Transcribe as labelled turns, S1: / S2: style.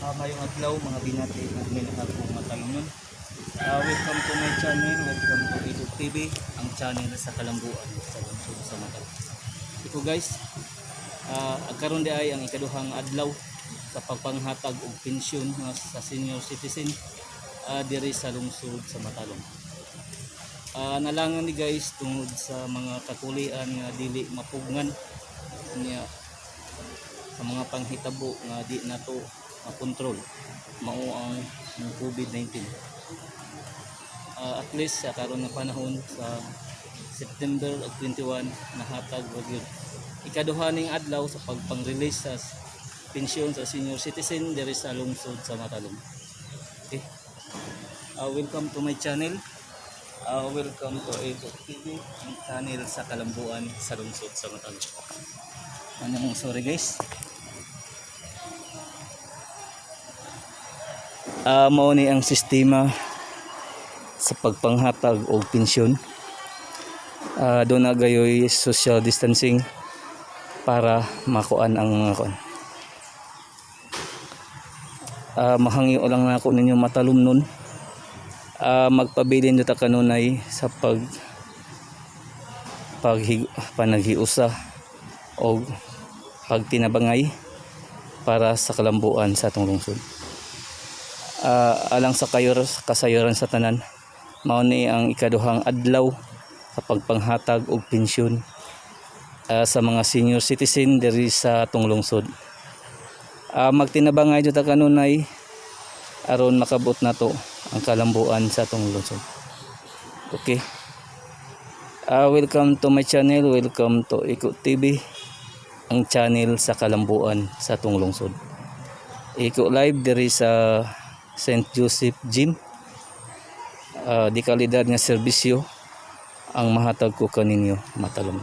S1: Mayong adlaw, mga binati ug minahal kong matalomnon. Welcome to my channel, welcome to Edu TV, ang channel sa kalambuan sa lungsod sa Matalom. Ito guys, karon di ay ang ikaduhang adlaw sa pagpanghatag og pensyon nga sa senior citizen diri sa lungsod sa Matalom. Nalangan ni guys tungod sa mga kakulian nga dili mapugngan niya sa mga panghitabo nga di nato makontrol, mao ang COVID-19. At least sa karon nga panahon sa September og 21, nahatag ra gyud ikaduha ning adlaw sa pagpang-release sa pensyon sa senior citizen diri sa lungsod sa Matalom. Okay. Welcome to my channel. Welcome to Edo TV, ang channel sa kalambuan sa lungsod sa Matalom. Ano, sorry guys. Mao ni ang sistema sa pagpanghatag og pensyon. Doon na gayoy social distancing para makuan ang mga kuan. Mahangyo lang nako ninyo, matalumnon. Magpabilin ta kanunay sa pag pag panaghiusa o pagtinabangay para sa kalambuan sa atong lungsod. Alang sa kayor kasayuran sa tanan, mao ni ang ikaduhang adlaw sa pagpanghatag og pensyon sa mga senior citizen diri sa atong lungsod. Magtinabangay jud ta kanunay aron makabot nato ang kalambuan sa atong lungsod. Okay. Welcome to my channel, welcome to Iko TV, ang channel sa kalambuan sa atong lungsod. Iko live diri sa St. Joseph Gym. Di kalidad nga serbisyo ang mahatag ko kaninyo, matalom.